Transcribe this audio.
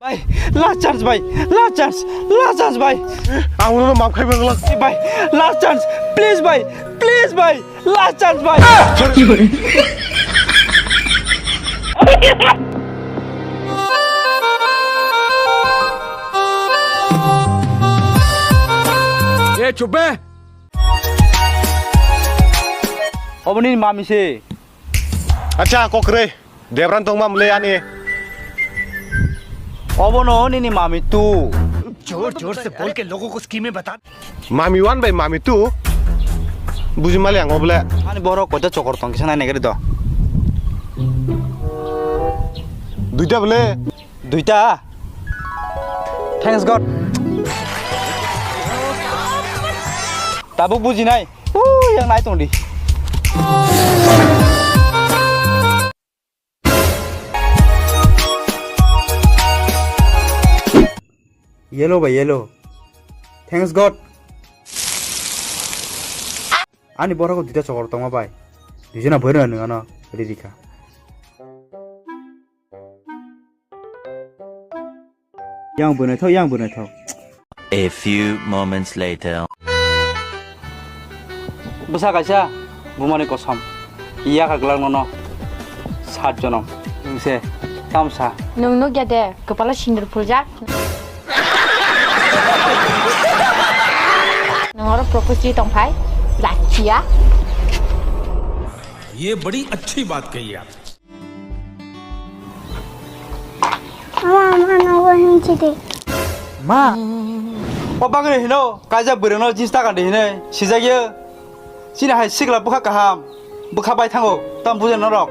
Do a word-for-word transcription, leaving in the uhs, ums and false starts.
Bhai, last chance bhai, last chance, last chance bhai. Ang uno maaf khai bangla. Bhai, last chance, please bhai, please bhai, last chance bhai. Ye chup be. Obo nini mami se. Acha, kokre. Debran tongma mle ani. Obo no nini mami tu. जोर जोर से बोल के लोगों को स्कीमें बता। Mami one bai mami two. Buji mali ang oble. Ani borok koita chokor tong kisa nai nai do. Duita bole. Duita. Thanks God. Tabuk buji nai. Uh, yang nai tong di. Yellow by yellow. Thanks God. Ani borok duita chokor tongma bai. Duijona boiro nung ano riri kha. Yang bwnaithok, yang bwnaithok. A few moments later. Bwsa kaisa bumani kosom. Yakha glak nono sat jonom. Nwng se tamsa. Nwng nukya de, kwpalo sindur phuljak. Nwng oro propose tongphai, lachiya. ये बड़ी अच्छी बात कही आप। Ama, ama, nogo hinchidi. Ma. O bagwi hino, kaijak bwrwino jeans ta kandi hinwi sijak yo. Chini hai sikla bwkha kaham, bwkha bai thango, tam bujo norok.